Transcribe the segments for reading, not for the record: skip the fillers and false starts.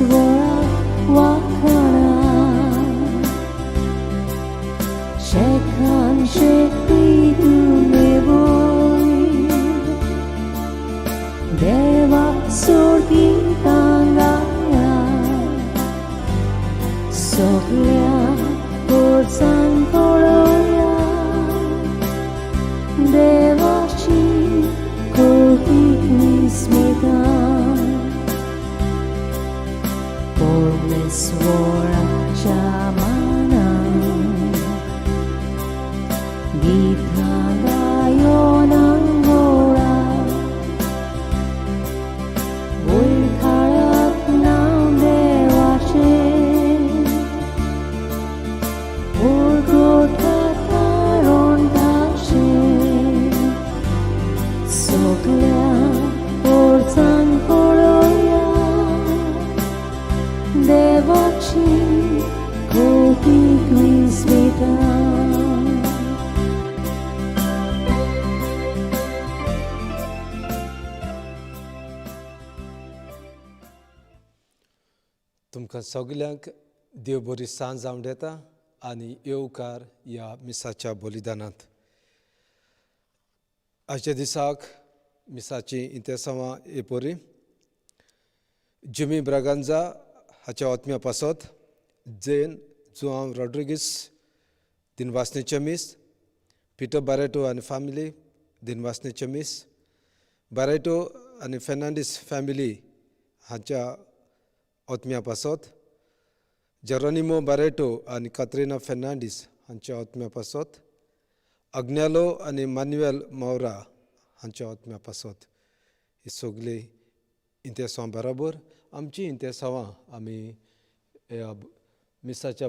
परमेश्वरा वाखाणा शेखान शक्ती तुवें वयर देवा सोर्गितां गाया सगळ्या पोरसांक पळोवया देवाची कोटीक विस्मिता परमेश्वराच्या मानान गितां गायोन गोडा वयर थळाक नांव देवाचें उरगोटा ताचें सगल्या पोरसांक पळोवया देवाची कोटीक विस्मिता. तुमकां सगल्यांक देव बरी सांज जावन येता आनी येवकार ह्या मिसाच्या बलिदानांत. आयच्या दिसाक मिसाची इंतेसांवां एपोरी जिमी ब्रागांजा हाच्या आत्म्या पासत, जेन जुआंव रॉड्रिगीस दिनवासनेचें मीस, पिटर बारेटो आनी फॅमिली दिनवासनेचें मीस, बारेटो आनी फेर्नांडीस फॅमिली हाच्या आत्म्या पासत, जेरोनिमो बारेटो आनी कात्रिना फेर्नांडीस हांच्या आत्म्या पासत, अग्नेलो आनी मान्युएल मौरा हांच्या आत्म्या पासत. ही सगळीं इंतेसांव बराबर आमची इंतेसांवां आमी ह्या मिसाच्या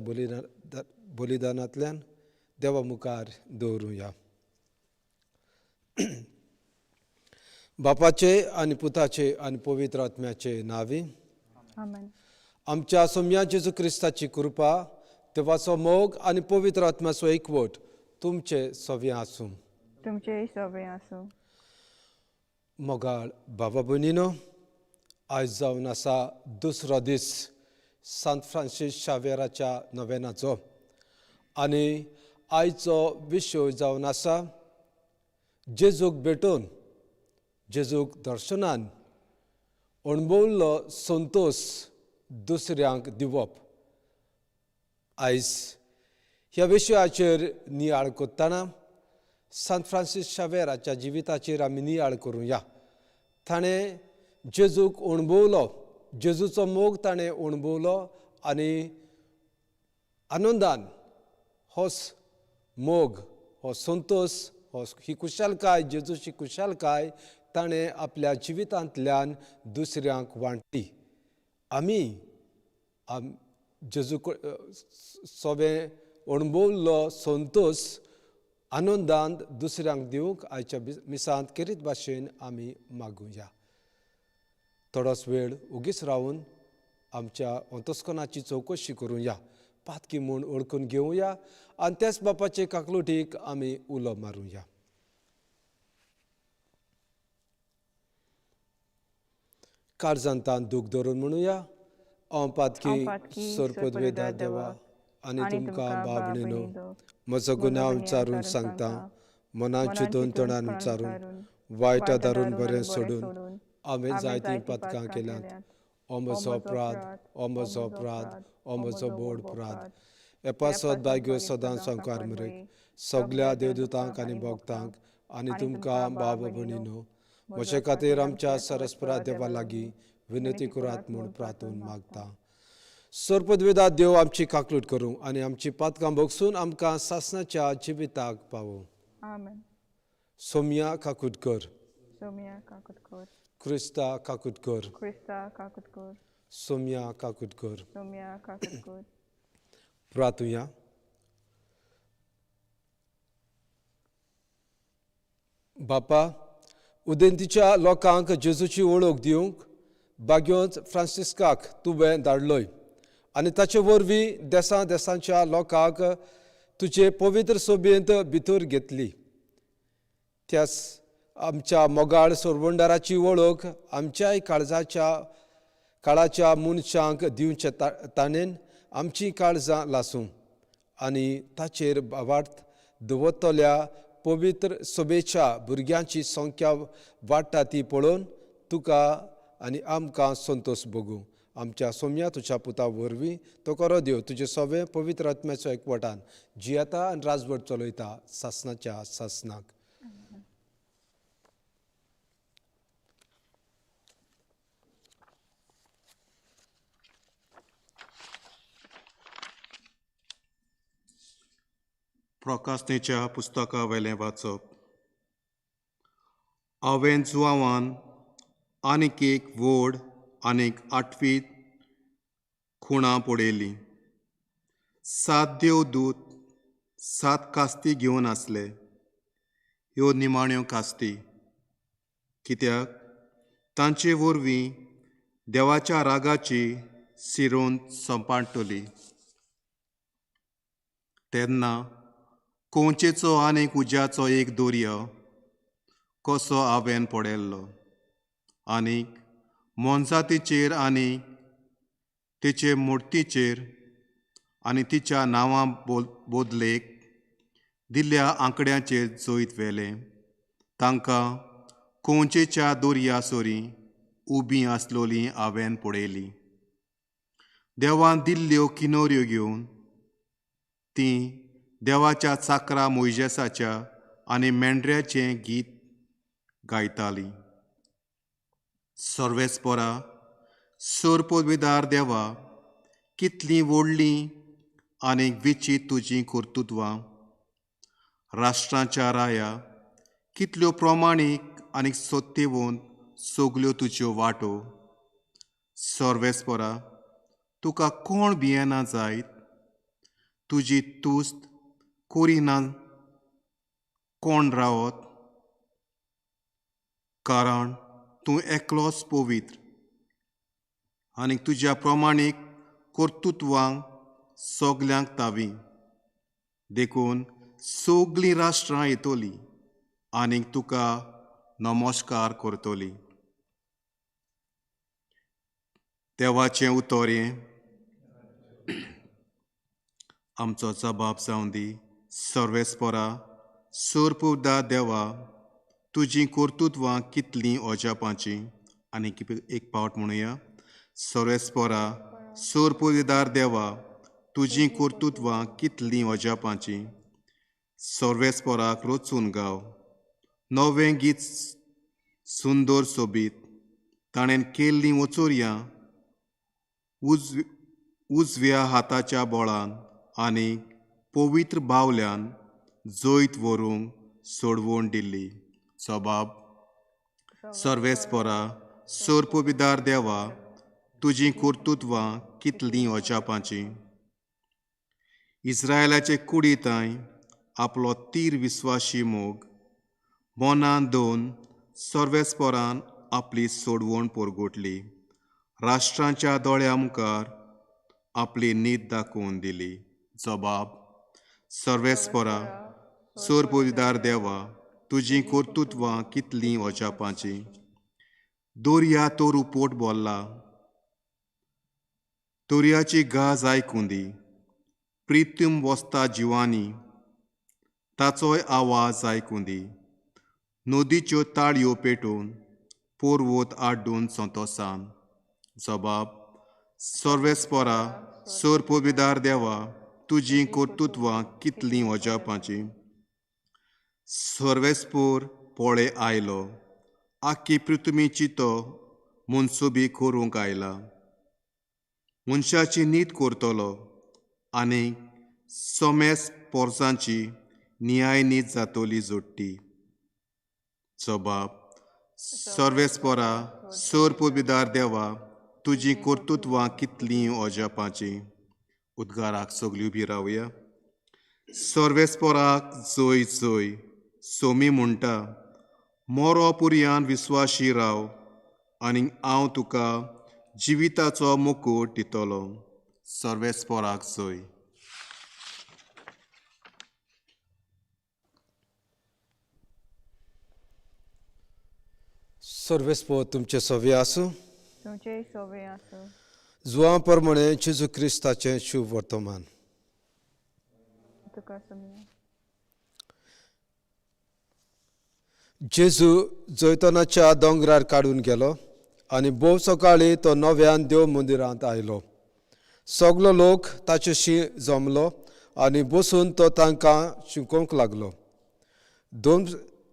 बलिदानांतल्यान देवा मुखार दवरुया. बापाचे आनी पुताचे आनी पवित्र आत्म्याचे नांवी. आमेन. आमच्या सोम्या जेजू क्रिस्ताची कृपा, देवाचो मोग आनी पवित्र आत्म्याचो एकवट तुमचे सवे आसूं. तुमचेय सवे आसूं. मोगाळ बाबा भयणीनो, आयज जावन आसा दुसरो दीस सांत फ्रांसीस शावेराच्या नोवेनाचो आनी आयचो विशय जावन आसा जेजूक भेटून, जेजूक दर्शनान अणभवल्लो संतोश दुसऱ्यांक दिवप. आयज ह्या विशयाचेर नियाळ करतना सांत फ्रांसीस शावेराच्या जिविताचेर आमी नियाळ करुया. ताणें जेजूक अणभवलो, जेजूचो मोग ताणें अणभवलो आनी आनंदान होच मोग, हो संतोश, हो ही खुशालकाय, जेजूची खुशालकाय ताणें आपल्या जिवितांतल्यान दुसऱ्यांक वांटली. आमी जेजू सोबें अणभवल्लो संतोश आनंदान दुसऱ्यांक दिवंक आयच्या मिसांत केरीत भाशेन आमी मागुया. थोडोच वेळ उगीच रावन आमच्या अंतस्कनाची चवकशी करुया, पातकी म्हूण वळखून घेवया आनी त्याच बापाचे काकलुटीक आमी उलो मारुया. काळजांतान दूख धरून म्हणुया, हांव पातकी सोरपदवेदा देवा आनी तुमकां बाबणीनो म्हजो गुन्यांव विचारून सांगता, मनान चिंतून तोंडान विचारून वायटा दारून बरें सोडून हांवें जायतीं पातकां केल्यांत. ओ म्हजो अपराध, ओ म्हजो अपराध, ओ म्हजो बोड अपराध. एपासत बायग्यो सदां संवकार मरेक सगल्या देवदूतांक आनी भक्तांक आनी तुमकां बाब भयणीनो म्हजे खातीर आमच्या सरस्परा देवा लागीं विनंती करात म्हूण प्रार्थून मागता. सोरपदवेदा देव आमची काकलूट करूं आनी आमची पातकां भोगसून आमकां सासणाच्या जिविताक पावोवं. आमेन. सोमया काकूट कर. सोमया काकूट कर. क्रिस्ता काकूट कर. क्रिस्ता काकूट कर. सोमया काकूट कर. सोमया काकूट कर. प्रार्थुया. बापा, उदेंतीच्या लोकांक जेजूची वळख दिवंक बाग्योंत फ्रांसिस्काक तुवें धाडलोय आनी ताचे वरवीं देसां देसांच्या लोकांक तुजे पवित्र सोबेंत भितर घेतली. त्याच आमच्या मोगाळ सोरबंडाराची वळख आमच्याय काळजाच्या काळाच्या मनशांक दिवचे ताणेन आमचीं काळजां लासूं आनी ताचेर भावार्थ दवरतल्या पवित्र सभेच्या भुरग्यांची संख्या वाडटा ती पळोवन तुका आनी आमकां संतोश भोगूं. आमच्या सोम्या तुज्या पुता वरवीं तो करो देव तुजे सगळे पवित्र आत्म्याचो एकवटान जियेता आनी राजवट चलयता सासनाच्या सासनाक. प्रकाशनेच्या पुस्तका वयलें वाचप. हांवें जुवांवान आनीक एक व्हड आनीक आठवी खुणां पळयली. 7 देवदूत 7 कास्ती घेवन आसले. ह्यो निमाण्यो कास्ती, कित्याक तांचे वरवीं देवाच्या रागाची सिरोन संपाडटली. तेन्ना कोंचेचो आनीक उज्याचो एक दोरयो कसो हांवें पळयल्लो आनीक मोनजातीचेर आनी तिचे मुर्तीचेर आनी तिच्या नांवां बदलेक दिल्ल्या आंकड्यांचेर जैत व्हेलें. तांकां कोंचेच्या दोरया सरीं उबीं आसलोलीं हांवें पळयलीं. देवान दिल्ल्यो किनोऱ्यो घेवन तीं देवाच्या चाकरा मोयजेसाच्या आनी मेंढऱ्याचें गीत गायतालीं. सर्वेस्परा सोरपोविदार देवा, कितलीं व्हडलीं आनी विचित तुजीं कर्तुत्वां. राष्ट्रांच्या राया, कितल्यो प्रमाणीक आनी सत्यवंत सगल्यो तुज्यो वाटो. सर्वेस्परा, तुका कोण भियेना जायत, तुजी तुस्त करिना कोण रावत, कारण तूं एकलोच पवित्र आनी तुज्या प्रमाणीक कर्तुत्वांक सगल्यांक तावी. देखून सगलीं राष्ट्रां येतलीं आनी तुका नमस्कार करतलीं. देवाचें उतर हें. आमचो जबाब जावं दी. सर्वेस्परा सोरपुदा देवा, तुजीं कर्तुत्वां कितलीं अजापाचीं. आनी एक पावट म्हणुया. सर्वेस्परा सोरपुदार देवा, तुजीं कर्तुत्वां कितलीं अजापाचीं. सर्वेस्पराक रचून गाव नवें गीत सुंदर सोबीत. ताणें केल्लीं वचोरयां उजव्या हाताच्या बळान आनी पवित्र बावल्यान जैत व्हरूंक सोडवण दिल्ली. जबाब. सर्वेस्परा सोरपोविदार देवा, तुजीं कर्तुत्वां कितलीं अजापाचीं. इस्रायलाचे कुडीतांय आपलो तीर विस्वाशी मोग मनान दोन सर्वेस्परान आपली सोडवण परगटली. राष्ट्रांच्या दोळ्या मुखार आपली नीत दाखोवन दिली. जबाब. सर्वेस्परा सोरपोविदार देवा, तुजीं कर्तुत्वां कितलीं अजापाचीं. दर्या तर पोट भरला, दर्याची गाज आयकूं दी. प्रितम वसता जिवानी, ताचोय आवाज आयकूं दी. नदीच्यो ताळयो पेटोवन पर्वत आड्डून संतोसान. जबाब. सर्वेस्परा सोरपोविदार देवा, तुजीं कर्तुत्वां कितलीं अजापाचीं. सर्वेस्पोर पळय आयलो, आख्खी पृथ्वीची तो मनसुबी करूंक आयला. मनशाची नीत करतलो आनी समेस्त पोरसांची न्याय नीत जातली जोडटी. जबाब. सर्वेस्परा सोरपोविदार देवा, तुजीं कर्तुत्वां कितलीं अजापाचीं. उद्गाराक सगळीं उबी रावया. सर्वेस्पराक जय जय. सोमी म्हणटा, मोरो पुरयान विस्वाशी राव आनी हांव तुका जिविताचो मुकूट दितलो. सर्वेस्पराक जय. सर्वेस्पर तुमचे सवे आसूं. तुमचेय सोवे आसूं. जुवां प्रमाणे जेजू क्रिस्ताचें शुभ वर्तमान. तुका सोमया. जेजू जैतनाच्या दोंगरार काडून गेलो आनी भोव सकाळीं तो नव्यान देव मंदिरांत आयलो. सगलो लोक ताचेशी जमलो आनी बसून तो तांकां शिकोवंक लागलो.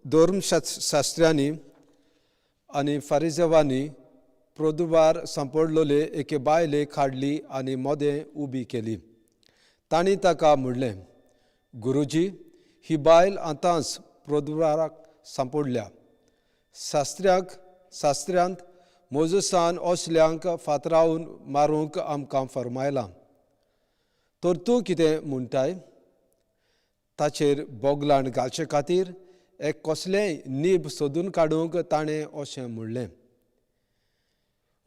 धर्मशास्त्र्यांनी आनी फारिजेवांनी प्रदुबार सांपडलेले एके बायलेक हाडली आनी मदें उबी केली. तांणी ताका म्हणलें, गुरुजी, ही बायल आतांच प्रदुबाराक सांपडल्या. शास्त्र्यांत मोजसान असल्यांक फातरावन मारूंक आमकां फर्मायलां, तर तूं कितें म्हणटाय? ताचेर बोगलांड घालचे खातीर एक कसलेंय नीब सोदून काडूंक ताणें अशें म्हणलें.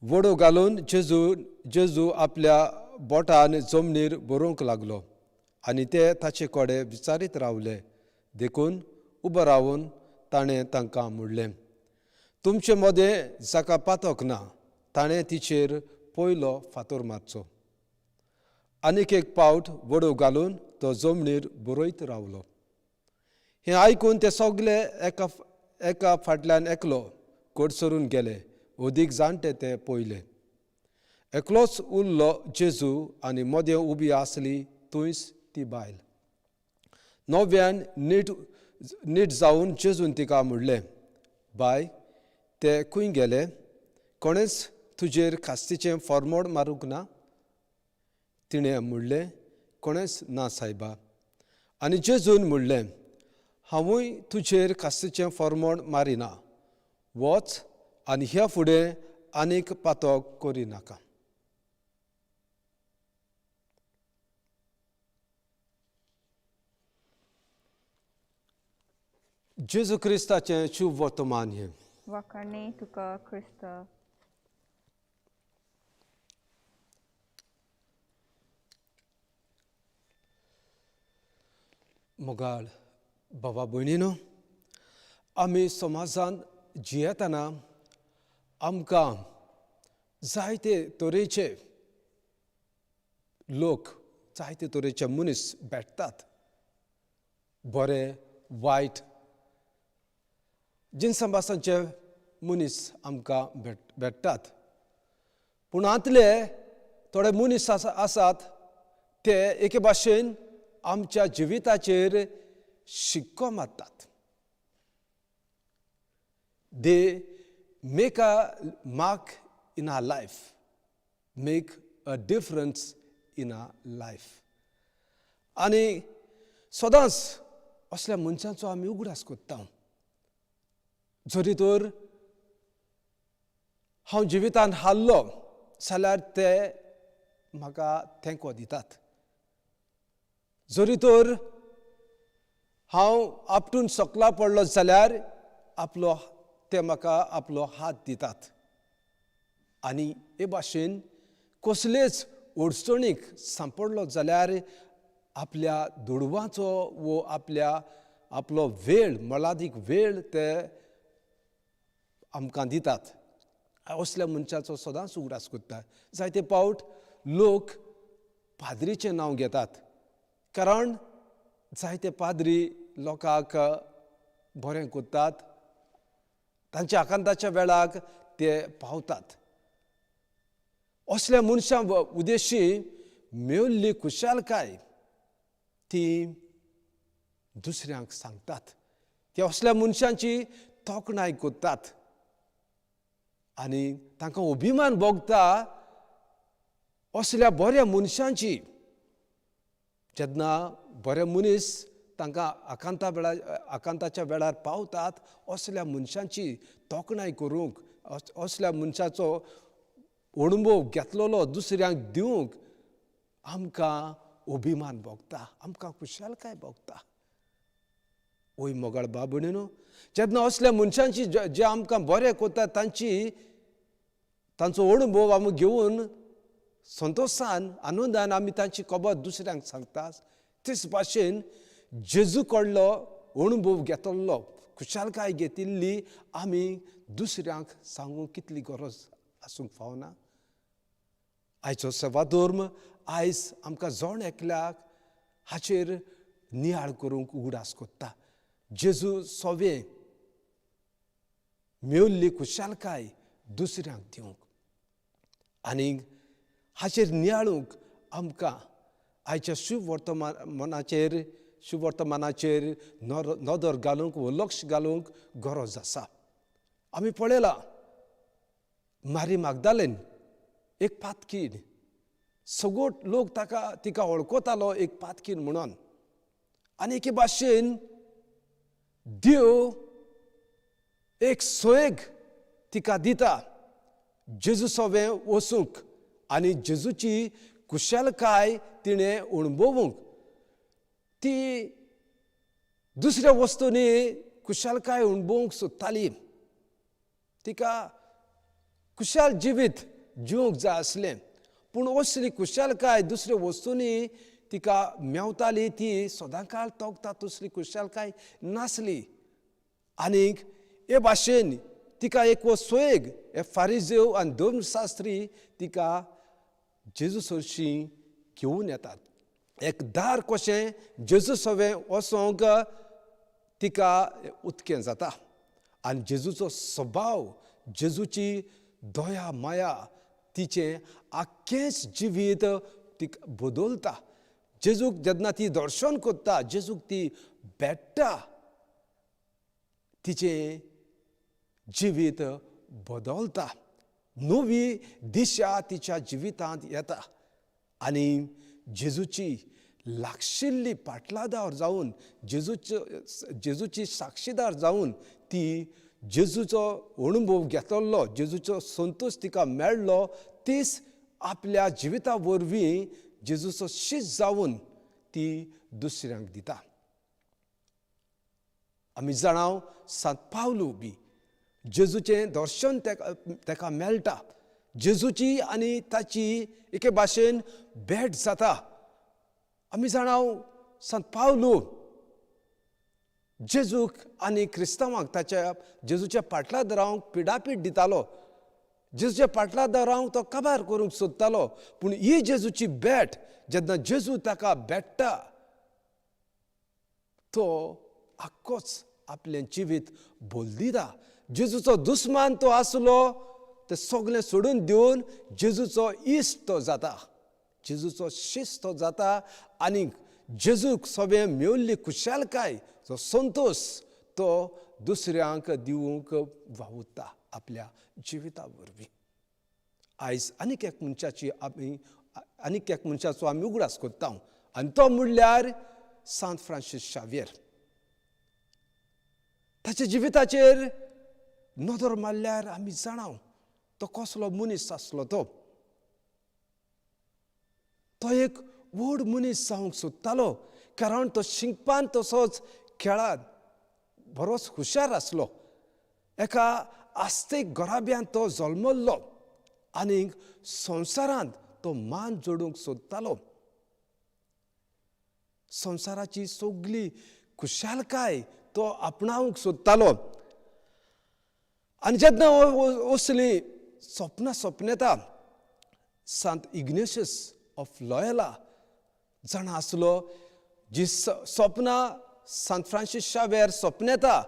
वडो घालून जेजू आपल्या बोटान जमनीर बरोवंक लागलो आनी ते ताचे कडेन विचारीत रावले. देखून उबो रावन ताणें तांकां म्हणलें, तुमचे मदें जाका पातक ना ताणें तिचेर पयलो फातर मारचो. आनीक एक पावट वडो घालून तो जमनीर बरयत रावलो. हें आयकून ते सगले एका फाटल्यान एकलो कडसरून गेले. अदीक जाणटे ते पयले. एकलोच उरलो जेजू आनी मदें उबी आसली थंयच ती बायल. नव्यान नीट जावन जेजून तिका म्हणलें, बाय, ते खंय गेले? कोणेच तुजेर खास्तीचें फॉर्मोड मारूंक ना? तिणें म्हणलें, कोणेच ना सायबा. आनी जेजून म्हणलें, हांवूय तुजेर खास्तीचें फॉर्मोड मारिना, वच आनी ह्या फुडें आनीक पातक करिनाका. जेजू क्रिस्ताचें शुभ वर्तमान हें. वाखाणे तुका क्रिस्ता. मोगाळ बाबा भयणीनो, आमी समाजांत जियेतना आमकां जायते तरेचे लोक, जायते तरेचे मनीस भेटतात, बरे वायट जिनसंभासांचे मनीस आमकां भेटतात. पूण हांतले थोडे मनीस आसात ते एके भाशेन आमच्या जिविताचेर शिक्को मारतात. They make a mark in our life, make a difference in our life. आनी सदांच असल्या मनशांचो आमी उगडास करता. जरी तर हांव जिवितान हारलो जाल्यार ते म्हाका तेंको दितात. जरी तर हांव आपटून सकला पडलो जाल्यार आपलो ते म्हाका आपलो हात दितात. आनी हे भाशेन कसलेच अडचणीक सांपडलो जाल्यार आपल्या दुडवांचो वो आपलो वेळ, मोलादीक वेळ ते आमकां दितात. असल्या मनशाचो सदांच उगडास करता. जायते पावट लोक पाद्रीचें नांव घेतात, कारण जायते पाद्री लोकांक बरें करतात, तांच्या आकांताच्या वेळाक ते पावतात. असल्या मनशां उद्देशी मेवल्ली खुशालकाय ती दुसऱ्यांक सांगतात, ते असल्या मनशांची तोखणाय करतात आनी तांकां अभिमान भोगता असल्या बऱ्या मनशांची. जेन्ना बरे मनीस तांकां आकांताच्या वेळार पावतात, असल्या मनशांची तोखणाय करूंक, असल्या मनशाचो अणभव घेतलेलो दुसऱ्यांक दिवंक आमकां अभिमान भोगता, आमकां खुशालकाय भोगता. ओय मोगाळ बाब भयणीनो, जेन्ना असल्या मनशांची जे आमकां बरें करतात तांचो अणभव आमी घेवन संतोशान आनंदान आमी तांची खबर दुसऱ्यांक सांगता, तेच भाशेन जेजू कडलो अणभव घेतलो, खुशालकाय घेतिल्ली आमी दुसऱ्यांक सांगूंक कितली गरज आसूंक फावना. आयचो सेवाधर्म आयज आमकां जण एकल्याक हाचेर नियाळ करूंक उगडास कोत्ता. जेजू सोवे मेवल्ली खुशालकाय दुसऱ्यांक दिवंक आनी हाचेर नियाळूंक आमकां आयच्या शुभ वर्तमानाचेर नदर घालूंक वो लक्ष घालूंक गरज आसा. आमी पळयलां मारी मागदालेन एक पातकीण, सगळो लोक ताका तिका वळखतालो एक पातकीण म्हणून. आनी एके भाशेन देव एक सोयेग तिका दिता जेजू सोवें वचूंक आनी जेजूची कुशलकाय तिणें अणभवूंक. ती दुसऱ्या वस्तूंनी कुशलकाय अणभवूंक सोदताली, तिका कुशाल जिवीत जिवंक जाय आसलें. पूण असली कुशालकाय दुसऱ्या वस्तूंनी तिका मेवताली, ती सदांकाळ तोगता तसली कुशालकाय नासली. आनीक हे भाशेन तिका एक सोयेग हे फारिजेव आनी धर्मशास्त्री तिका जेजू सरशीं घेवन येतात. एक दार कशें जेजू सवें वचोंक तिका उदकें जाता आनी जेजूचो स्वभाव, जेजूची दया माया तिचें आख्खेंच जिवीत तिका बदलता. जेजूक जेन्ना ती दर्शन करता, जेजूक ती भेट्टा, तिचें जिवीत बदलता, नवी दिशा तिच्या जिवितांत येता आनी जेजूची लागशिल्ली पाटलादार जावन, जेजूची साक्षीदार जावन ती जेजूचो अणभव घेतलो, जेजूचो संतोश तिका मेळ्ळो, तीच आपल्या जिविता वरवीं जेजूचो शीस जावन ती दुसऱ्यांक दिता. आमी जाणाव सांत पावलू बी जेजूचें दर्शन तेका मेळटा, जेजूची आनी ताची एके भाशेन भेट जाता. आमी जाणाव सांत पावलू जेजूक आनी क्रिस्तांवांक ताच्या जेजूच्या पाटलादारांक पिडापीड दितालो, जेजूच्या पाटलादारांक तो काबार करूंक सोदतालो. पूण ही जेजूची भेट जेन्ना जेजू ताका भेट्टा तो आख्खोच आपलें जिवीत बदलिता. जेजूचो दुस्मान तो आसलो ते सगळें सोडून दिवन जेजूचो इश्ट तो जाता, जेजूचो शिस्त तो जाता आनी जेजूक सगळें मेवल्ली खुशालकाय, जो संतोश तो दुसऱ्यांक दिवंक वावुरता आपल्या जिविता वरवीं. आयज आनीक एक मनशाची आमी आनीक एक मनशाचो आमी उगडास करता आनी तो म्हणल्यार सांत फ्रांसीस शाव्येर. ताच्या जिविताचेर नदर मारल्यार आमी जाणाव तो कसलो मनीस आसलो. तो तो एक व्हड मनीस जावंक सोदतालो, कारण तो शिकपान तसोच खेळान बरोच हुशार आसलो. एका आस्तेक घराब्यांत तो जल्मल्लो आनी संवसारांत तो मान जोडूंक सोदतालो. संवसाराची सगली खुशालकाय तो आपणावंक सोदतालो. आनी जेन्ना असली सपनां सपनेता सांत इग्नेशियस ऑफ लॉयला जाणा आसलो, जी सपनां सांत फ्रांसीस शाव्येर सपनेता,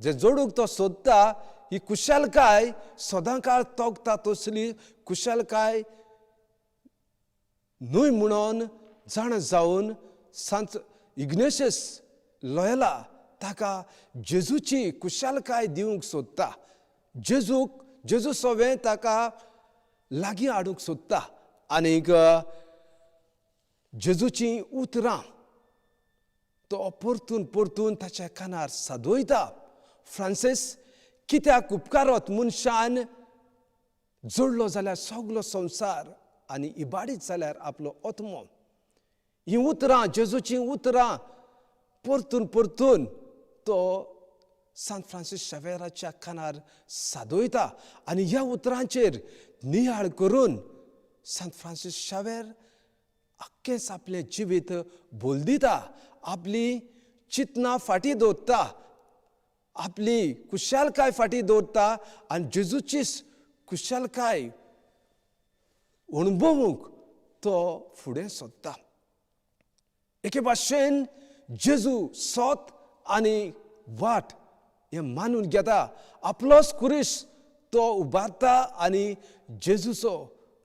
जे जोडूंक तो सोदता, ही कुशलकाय सदांकाळ तोगता तसली कुशलकाय न्हय म्हणून जाणा जावन सांत इग्नेशियस लॉयला ताका जेजूची कुशलकाय दिवंक सोदता, जेजूक जेजू सवें ताका लागीं हाडूंक सोदता आनीक जेजूचीं उतरां तो परतून परतून ताच्या कानार सादयता. फ्रांसीस कित्याक उपकारत मनशान जोडलो जाल्यार सगलो संवसार आनी इबाडीत जाल्यार आपलो आत्मो. हीं उतरां जेजूचीं उतरां परतून परतून तो सांत फ्रांसीस शाव्येराच्या कानार सादयता आनी ह्या उतरांचेर नियाळ करून सांत फ्रांसीस शाव्येर आख्खेंच आपलें जिवीत बदलिता, आपली चिंतनां फाटीं दवरता, आपली कुशालकाय फाटीं दवरता आनी जेजूचीच कुशलकाय अणभवूंक तो फुडें सोदता. एके भाशेन जेजू सोत आनी वाट हें मानून घेता, आपलोच कुरीस तो उबारता आनी जेजूचो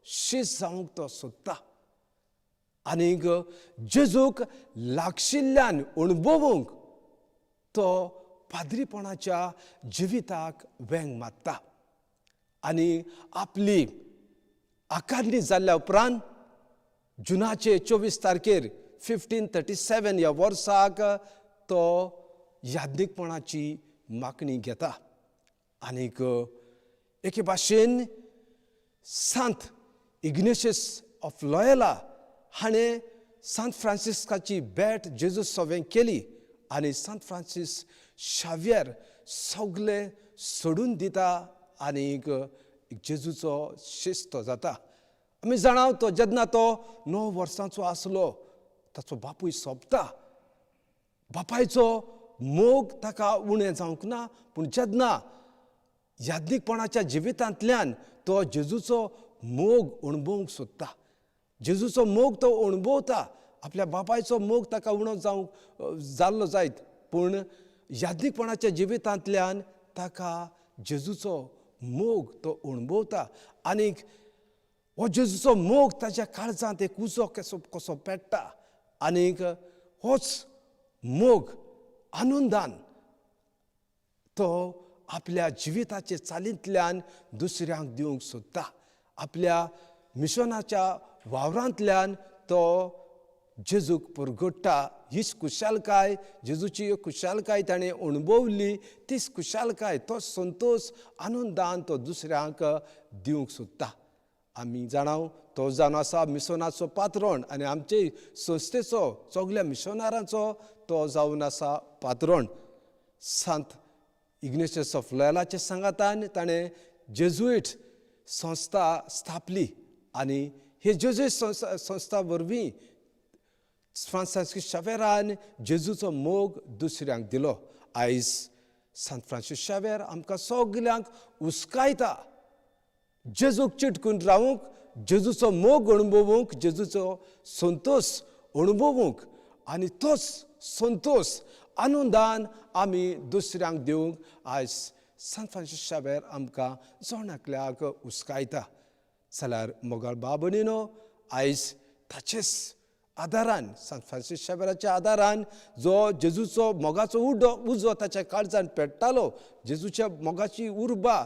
शीस जावंक तो सोदता आनीक जेजूक लागशिल्ल्यान अणभवूंक तो पाद्रीपणाच्या जिविताक वेंग मारता आनी आपली आकारणी जाल्ल्या उपरांत जुनाचे 24 तारखेर 1537 ह्या वर्साक तो याज्ञिकपणाची मागणी घेता आनीक एके भाशेन सांत इग्नेशियस ऑफ लॉयला हाणें सांत फ्रांसिस्काची भेट जेजू सवें केली आनी सांत फ्रांसीस शावियर सगलें सोडून दिता आनीक जेजूचो शिस्त जाता. आमी जाणा तो जेन्ना तो 9 वर्सांचो आसलो ताचो बापूय सोंपता, बापायचो मोग ताका उणें जावंक ना, पूण जेन्ना याज्ञिकपणाच्या जिवितांतल्यान तो जेजूचो मोग अणभवूंक सोदता, जेजूचो मोग तो अणभवता, आपल्या बापायचो मोग ताका उणो जावंक जाल्लो जायत, पूण याज्ञिकपणाच्या जिवितांतल्यान ताका जेजूचो मोग तो अणभवता आनीक हो जेजूचो मोग ताच्या काळजांत एक उजो कसो कसो पेट्टा आनीक होच मोग आनंदान तो आपल्या जिविताचे चालींतल्यान दुसऱ्यांक दिवंक सोदता. आपल्या मिशनाच्या वावरांतल्यान तो जेजूक परगट्टा. हीच कुशालकाय, जेजूची कुशालकाय ताणें अणभवली, तीच कुशालकाय, तो संतोश आनंदान तो दुसऱ्यांक दिवंक सोदता. आमी जाणाव तो जावन आसा मिशनाचो पात्रोण आनी आमचे संस्थेचो सगल्या मिशनारांचो तो जावन आसा पात्रोण. सांत इग्नेशियस ऑफ लॉयलाच्या सांगातान ताणें जेजुईट संस्था स्थापली आनी हे जेजुईट संस्था वरवीं फ्रांसिस्क शावेरान जेजूचो मोग दुसऱ्यांक दिलो. आयज सांत फ्रांसीस शावेर आमकां सगल्यांक उस्कायता जेजूक चिटकून रावूंक, जेजूचो मोग अणभवूंक, जेजूचो संतोश अणभवूंक आनी तोच संतोश आनंदान आमी दुसऱ्यांक दिवंक आयज सांत फ्रांसीस शावेर आमकां जण एकल्याक उस्कायता. जाल्यार मोगाळ बाबणीनो, आयज ताचेच आदारान, सांत फ्रांसीस शावेराच्या आदारान जो जेजूचो मोगाचो उजो ताच्या काळजान पेट्टालो, जेजूच्या मोगाची उर्बा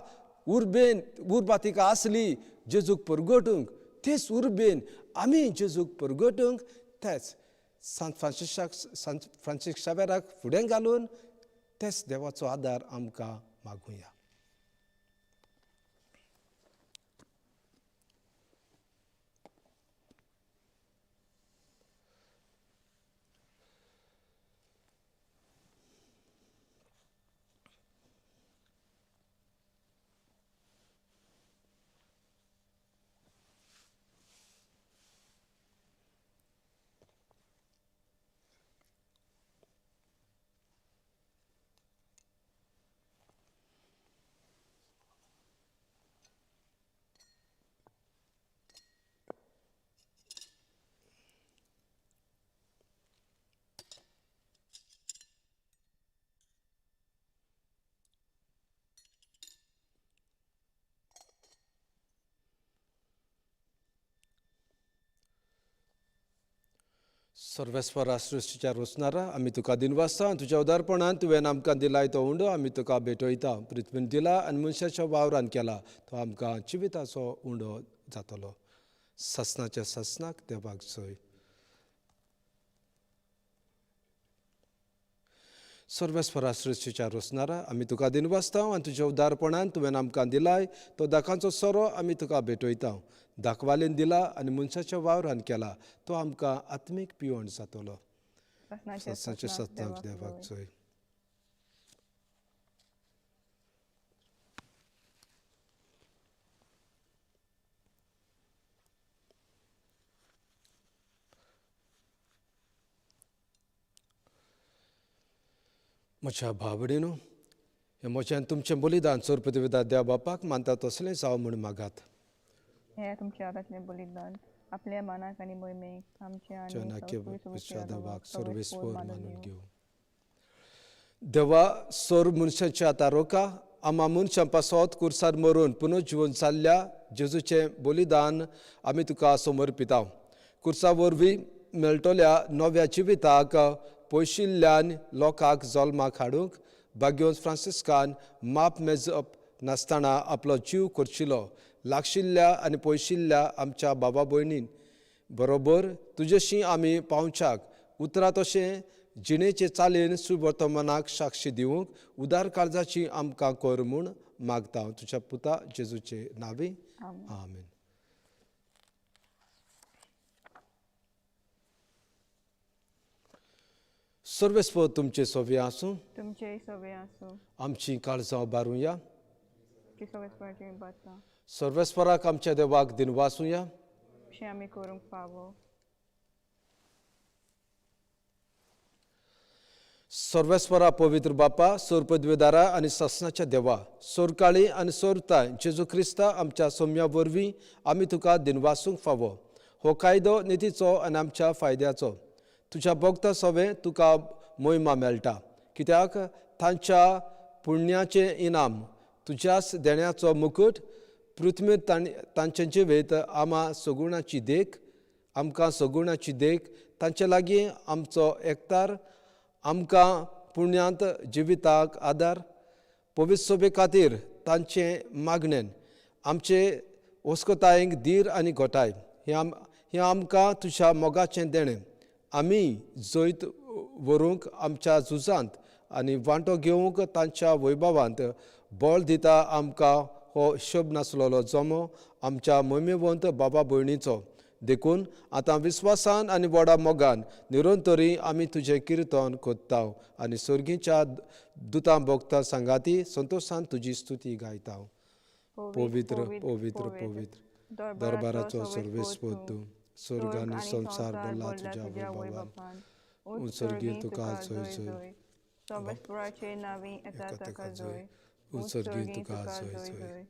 उर्बेन उर्बा तिका आसली जेजूक परगटूंक, तेच उर्बेन आमी जेजूक परगटूंक तेच सांत फ्रांसीस शावेराक फुडें घालून तेच देवाचो आदार आमकां मागुया. सर्वेस्परा सृश्टीच्या रोसणारा, आमी तुका दिनवासता तुज्या उदारपणान तुवें आमकां दिलाय तो उंडो आमी तुका भेटयता. पृथ्वीन दिला आनी मनशाच्या वावरान केला तो आमकां जिविताचो उंडो जातलो. सासणाच्या सासणाक देवाक जय. सर्वेस्परा सृश्टीच्या रोसणारा, आमी तुका दिनवासता आनी तुज्या उदारपणान तुवें आमकां दिलाय तो दाकांचो सोरो आमी तुका भेटयता. दाखवालेन दिला आनी मनशाच्या वावरान केला तो आमकां आत्मीक पिवण जातलो. सासणाच्या सासणाक देवाक जय. म्हज्या भावडेनो, हें म्हजें तुमचें बलिदान सोरपतिविदा देव बापाक मानता तसलें जावं म्हूण मागात. हे तुमच्या हातांतलें बलिदान आपल्या मनाक आनी मोहिमेक आमच्या आनी देवाक सर्वेस्पर मानून घेवं. देवा सोर मनशाच्या तारोका आमा मनशां पासत कुर्सार मरून पुनर्जिवन जाल्ल्या जेजूचें बलिदान आमी तुका समर्पिता. कुर्सा वरवीं मेळटल्या नव्या जिविताक पयशिल्ल्यान लोकांक जल्माक हाडूंक भाग्यवंत फ्रांसिस्कान माप मेजप नासतना आपलो जीव खर्चिलो. लागशिल्ल्या आनी पयशिल्ल्या आमच्या बाबा भयणीन बरोबर तुजेशी आमी पावच्याक उतरां तशें जिणेचे चालीन सुवर्तमानाक साक्षी दिवंक उदार काळजाची आमकां कर म्हूण मागता तुज्या पुता जेजूचे नांवी. आमेन. सर्वेस्पर तुमचे सोवे आसूं. तुमचे सोवे आसूं. आमची काळजां उबारुया. सर्वेस्पराक आमच्या देवाक दिनवासुया. आमी करूंक फावो. सर्वेस्परा पवित्र बापा सोरपदवेदारा आनी सासणाच्या देवा सोरकाळी आनी सोरताय जेजू क्रिस्ता आमच्या सोम्या वरवीं आमी तुका दिनवासूंक फावो. हो कायदो नितीचो आनी आमच्या फायद्याचो. तुज्या भोगता सवे तुका मोहिमा मेळटा कित्याक तांच्या पुण्याचें इनाम तुज्याच देण्याचो मुकूट पृथ्वीर तांचें जिवीत आमा सगुणाची देख आमकां सगुणाची देख तांचे लागीं आमचो एकतार आमकां पुण्यांत जिविताक आदार. पवित्र सोबे खातीर तांचे मागणेन आमचे वस्कतायेक धीर आनी घटाय हें आमकां तुज्या मोगाचें देणें. आमी जैत व्हरूंक आमच्या झुजांत आनी वांटो घेवंक तांच्या वैभवांत बळ दिता आमकां हो शोभ नासलेलो जमो आमच्या मोहिमेवंत बाबा भयणीचो. देखून आतां विस्वासान आनी व्हडा मोगान निरंतरी आमी तुजें किर्तन कोत्ता आनी सर्गीच्या दुतां भोगता सांगाती संतोशान तुजी स्तुती गायता. पवित्र पवित्र पवित्र दरबाराचो सर्वेस्पर तूं स्वर्ग आनी संवसार भरला तुज्या वैभवान. उत्सर्गी तुका जय जय. एका जय. उत्सर्गी तुका जय जय.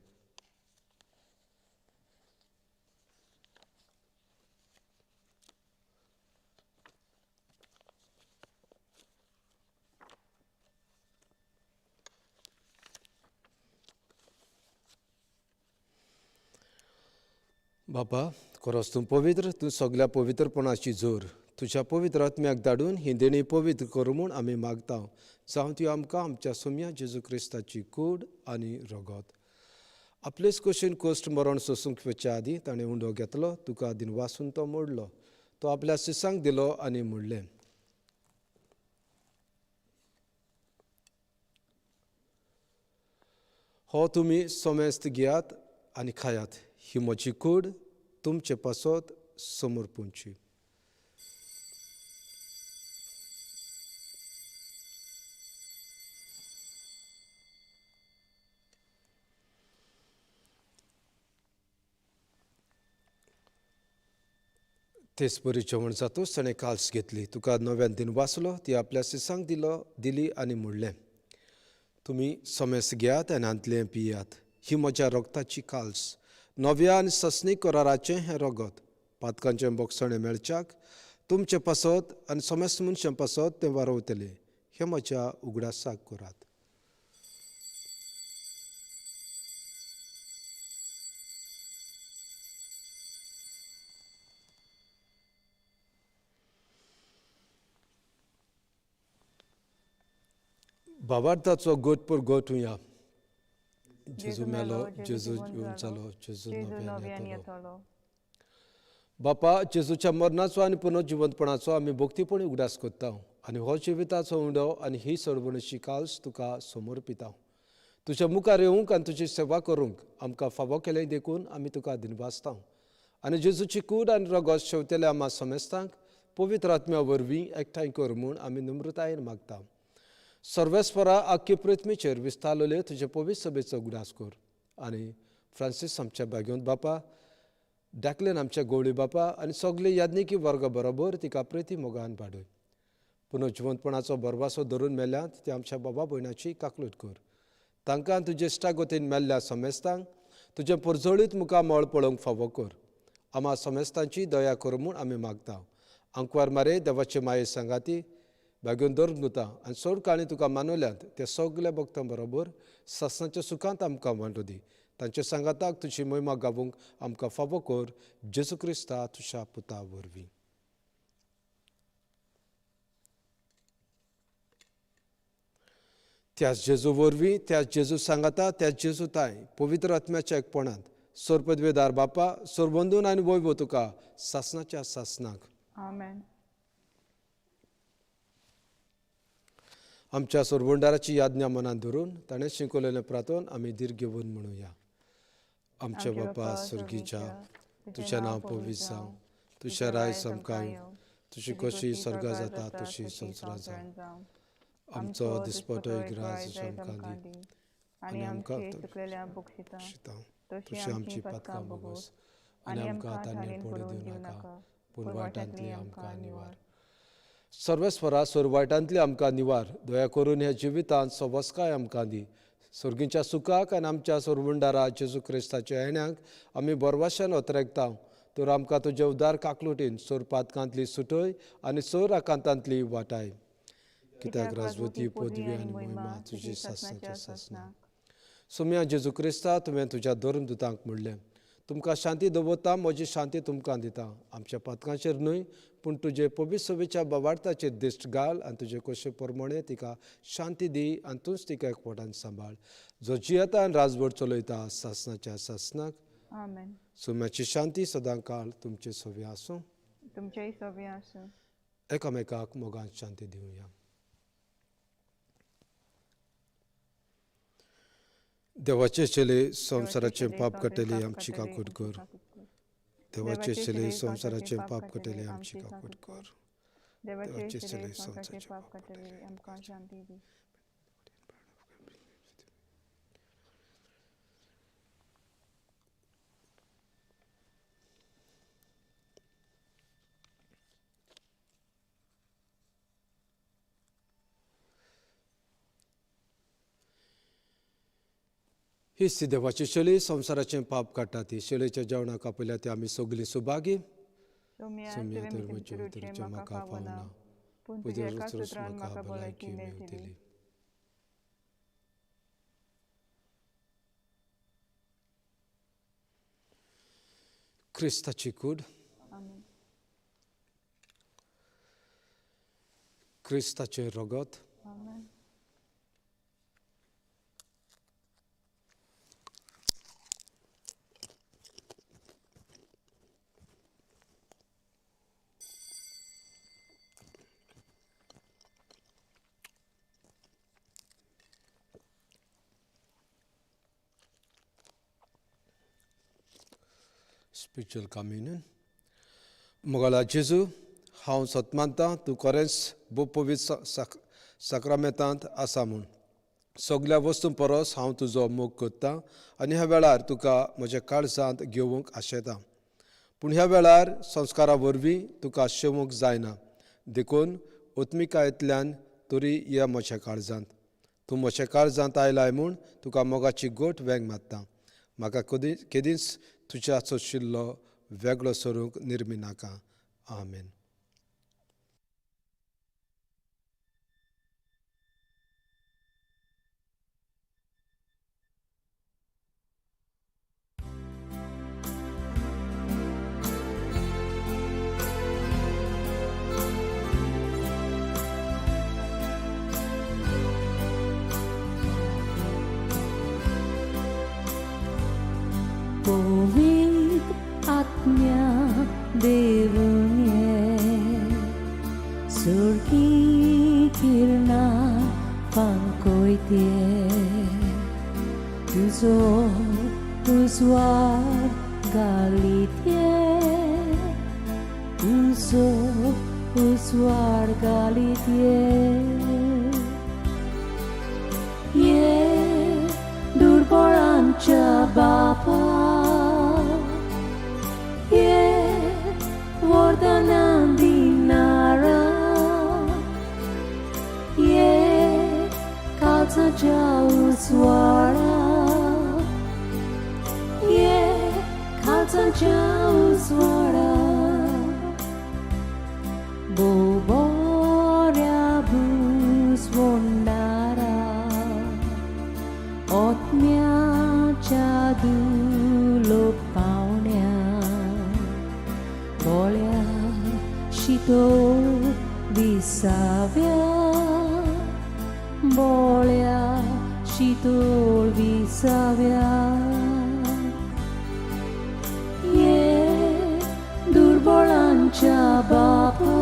बापा खरोच तूं पवित्र, तूं सगल्या पवित्रपणाची जोर. तुज्या पवित्र आत्म्याक धाडून ही देणी पवित्र करूं म्हूण आमी मागता. जावं ती आमकां आमच्या सोम्या जेजू क्रिस्ताची कूड आनी रगत. आपलेच कशेन कश्ट मरण सोसूंक वचच्या आदीं ताणें उंडो घेतलो, तुका दिनवासून तो मोडलो, तो आपल्या शिसांक दिलो आनी म्हणलें, हो तुमी समेस्त घेयात आनी खायात, ही म्हजी कूड तुमचे पासत समर्पूंची. तेच बरी जेवण जातूच ताणें काल्स घेतली, तुका नव्यान दिन वाचलो, ती आपल्या शिसांक दिली आनी म्हणलें, तुमी समेस्त घेयात आनी हांतलें पियात, ही म्हज्या रगताची काल्स, नव्या आनी ससनीक कराराचें हें रगत, पातकांचें बोगसणें मेळच्याक तुमचें पासत आनी समेस्त मनशां पासत तें वारवतलें, हें म्हज्या उगडासाक करात. भावार्थाचो गोट पर गोट हुया. जेजू मेलो, जेजू जिवन जालो, जेजू नव्यान येतलो. बापा जेजूच्या मरणाचो आनी पुनर्जिवंतपणाचो आमी भक्तीपणी उगडास करता आनी हो जिविताचो उंडो आनी ही सरवणशी काल्स तुका समर्पिता. तुज्या मुखार येवंक आनी तुजी सेवा करूंक आमकां फावो केलें देखून आमी तुका दिनवासता आनी जेजूची कूड आनी रगत शेवतेल्या आमा समेस्तांक पवित्र आत्म्या वरवीं एकठांय कर म्हूण आमी नम्रतायेन मागता. सर्वेस्परा आख्खे पृथ्वीचेर विस्तारलेले तुजे पवित्र सभेचो उगडास कर आनी फ्रांसीस आमच्या भाग्यवंत बापा, डाकलेन आमच्या गवळी बापा आनी सगळे याज्ञिकी वर्गा बरोबर तिका प्रेती मोगान वाडय. पुनर्जिवंतपणाचो भरवासो धरून मेल्यांत ते आमच्या बाबा भयणाची काकलूट कर. तांकां तुजे इश्टागतीन मेल्ल्या समेस्तांक तुजें पोरजोळीत मुखामळ पळोवंक फावो कर. आमा समेस्तांची दया कर म्हूण आमी मागता. आंकवार मारे देवाचे माये सांगाती भाग्योन धरून दिता आनी चड काणी तुका मानवल्यात ते सगल्या भक्तां बरोबर सासणाच्या सुखांत आमकां वांटो दी. तांच्या सांगाताक तुजी मोहिमा गावूंक आमकां फावो कर. जेजू क्रिस्ता तुज्या पुता वरवीं. त्याच जेजू वरवीं, त्याच जेजू सांगाता, त्याच जेजू ताय पवित्र आत्म्याच्या एकपणांत सोरपदवेदार बापा सोरबंदून आनी वैभव तुका सासणाच्या सासणाक. आमेन. आमच्या सोरबंडाराची याज्ञा मनांत धरून ताणें शिकवलेलें प्रार्थन आमी धीर घेवन म्हणुया. आमच्या बापा स्वर्गीच्या, तुजें नांव पवित्र जावं, तुजें राज आमकां येवं, तुजी कशी स्वर्गा जाता तशी संवसारांत जावं. आमचो दिसपटो ग्रास आमकां दी आनी आमकां तशी आमची पातकां भोगोस आनी आमकां तांणी पडूं दिवं नाका, पूण वायटांतली आमकां निवार. सर्वेस्वरा सोर वायटांतली आमकां निवार. दया करून ह्या जिवितांत सवस्काय आमकां दी. स्वर्गीच्या सुखाक आनी आमच्या सोरबंडारा जेजू क्रिस्ताच्या येण्याक आमी बरवाशान ओतरेकता. तर आमकां तुजे उदार काकलुटीन सोर पातकांतली सुटय आनी सोर आकांतांतली वाटाय. कित्याक राजवती पदवी आनी मोहिमा तुजी सासणाच्या सासणाक. सोम्या जेजू क्रिस्ता, तुवें तुज्या धर्मदुतांक म्हणलें, तुमकां शांती दवरता, म्हजी शांती तुमकां दिता. आमच्या पातकांचेर न्हय पूण तुजे पवित्र सभेच्या बवार्थाचेर दिश्ट घाल आनी तुजे कशे प्रमाणे तिका शांती दी आनी तूंच तिका एकवटान सांबाळ, जो जियेता आनी राजवट चलयता सासणाच्या सासणाक. आमेन. सोम्याची शांती सदां काळ तुमचे सवे आसूं, तुमचेय सवे आसूं. एकामेकाक मोगान शांती दिवया. देवाचे चेले संवसाराचें पाप काडटले आमची काकूट कर. देवाचे चेले संवसाराचें पाप काडटले आमची काकूट कर. देवाचे चेले संवसाराचें पाप काडटले आमकां शांती दी. ही देवाची शैली संवसाराचें पाप काडटा. ती शैलीच्या जेवणाक आपयल्या ती आमी सगळीं सुभागी. म्हाका फावना, म्हाका भलायकी मेळटली. क्रिस्ताची कूड, क्रिस्ताचें रगत, स्पिरिच्युअल कम्युनियन. मोगाळा जेजू, हांव सत मानता तूं खरेंच भोव पवित्र साक्रामेंतांत आसा म्हूण. सगल्या वस्तूं परस हांव तुजो मोग करता आनी ह्या वेळार तुका म्हज्या काळजांत घेवंक आशेता. पूण ह्या वेळार संस्कारा वरवीं तुका शेवूंक जायना, देखून उत्मिकायेंतल्यान तरी ये म्हज्या काळजांत. तूं म्हज्या काळजांत आयलाय म्हूण तुका मोगाची गोट वेंग मारता. म्हाका केदींच तुज्या सोशिल्लो वेगळो सरूंक निर्मी नाका. आमेन. पवित्र आत्म्या देवून ये, सुर्गी किरणां फांकयते, तुजो उजवाड घालीत ये, तुजो उजवाड घालीत ये. ये दुर्बळांच्या बापा, ये वरदानां दिणारा, ये काळजाच्या उजवाडा. काळजांच्या उजवाडा भोव बऱ्या भुजवणारा ओतम्याच्या दुलोक पावण्या बोळ्या शितोळ विसाव्या बोळ्या शितोळ विसाव्या ये दुर्बळांच्या बापा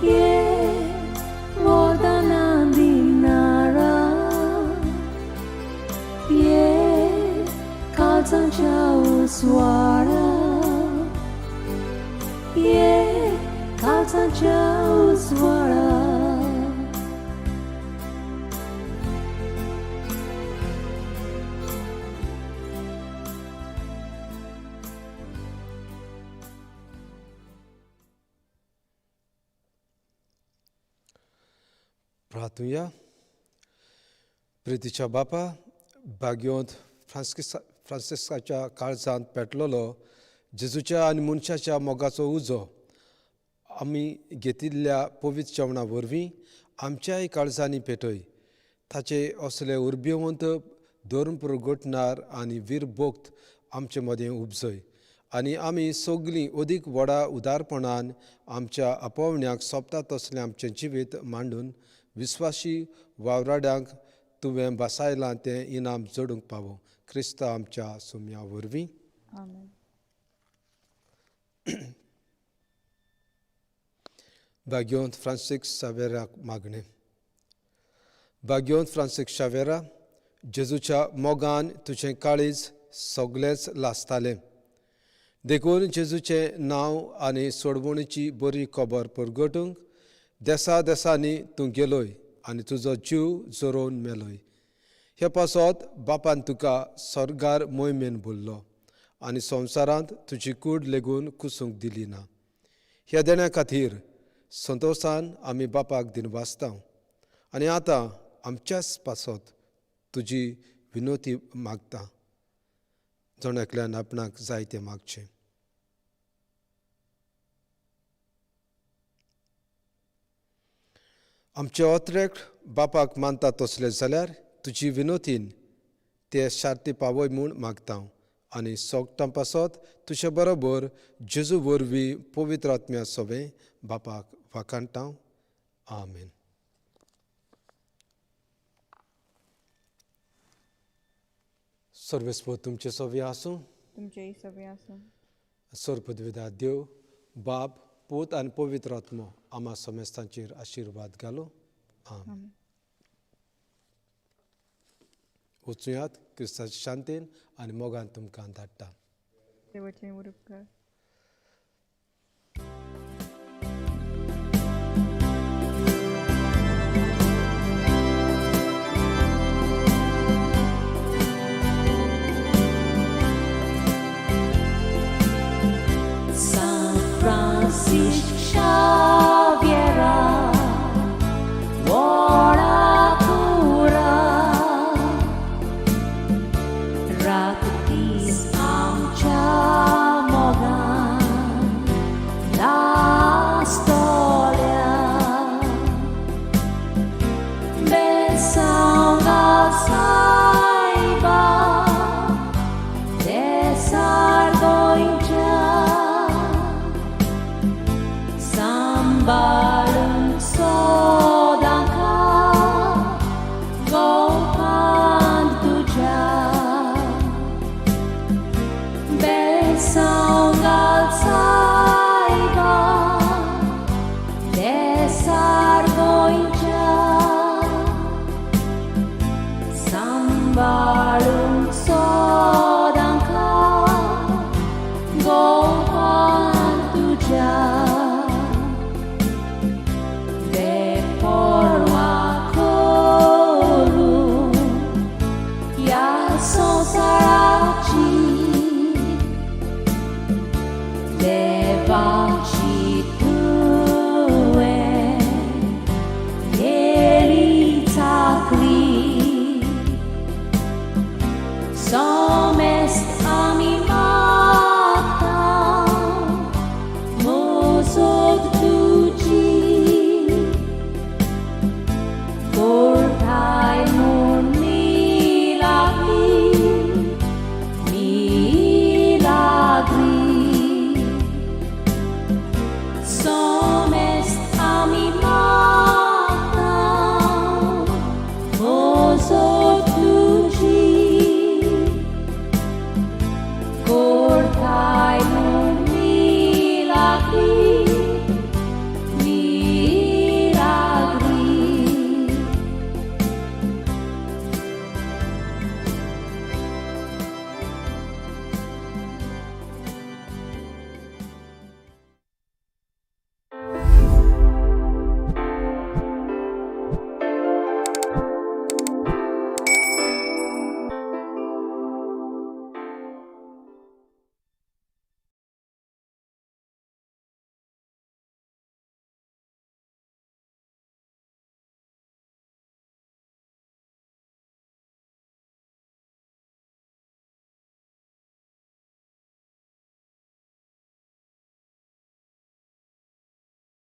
ये वरदानां दिणारा ये काळजांच्या उजवाडा ये काळजांच्या उजवाडा. प्रार्थुया. प्रितीच्या बापा, भाग्योंत फ्रांसिस्काच्या काळजांत पेटलेलो जेजूच्या आनी मनशाच्या मोगाचो उजो आमी घेतिल्ल्या पवित्र जेवणा वरवीं आमच्याय काळजांनी पेटय. ताचे असले उर्बेवंत धर्म प्रगटणार आनी वीरभक्त आमचे मदें उपजय आनी आमी सगलीं अदीक व्हडा उदारपणान आमच्या आपोवण्याक सोंपता तसलें आमचें जिवीत मांडून विस्वाशी वावराड्यांक तुवें बसायलां तें इनाम जोडूंक पावो. क्रिस्त आमच्या सुम्या वरवीं. आमेन. भाग्योंत फ्रांसीस शावेराक मागणें. भाग्योंत फ्रांसीस शावेरा, जेजूच्या मोगान तुजें काळीज सगलेंच लासतालें, देखून जेजूचें नांव आनी सोडवणीची बरी खबर परगटूंक देसा देसांनी तूं गेलोय आनी तुजो जीव जरोवन मेलोय. हे पासत बापान तुका स्वर्गार मोहिमेन भरलो आनी संवसारांत तुजी कूड लेगून कुसूंक दिली ना. ह्या देण्या खातीर संतोशान आमी बापाक दिनवासता आनी आतां आमच्याच पासत तुजी विनोती मागता. जण एकल्यान आपणाक जाय तें मागचें. आमचे ओत्रेक बापाक मानता तसले जाल्यार तुजी विनोतीन ते शार्ती पावय म्हूण मागता आनी सोगटां पासत तुजे बरोबर जेजू वरवीं पवित्र आत्म्या सोबें बापाक वाखाणटा. आमेन. सर्वेस्पर तुमचे सोबें आसूं, तुमचेय सोबें आसूं. सर्वपदविदा देव बाप पूत आनी पवित्र आत्मो आमा समेस्तांचेर आशिर्वाद घालो. आमेन. वचुयात क्रिस्ताच्या शांतीन आनी मोगान तुमकां धाडटा. देवाचें उपकार. San Francisco Xaviera, ora cura, रात दीस आमच्या मोगान लासतल्या, बेसांगा सायबा देसार गोंयच्या, सांबाळून सोदांका गोपांत तुज्या, बेसांगा.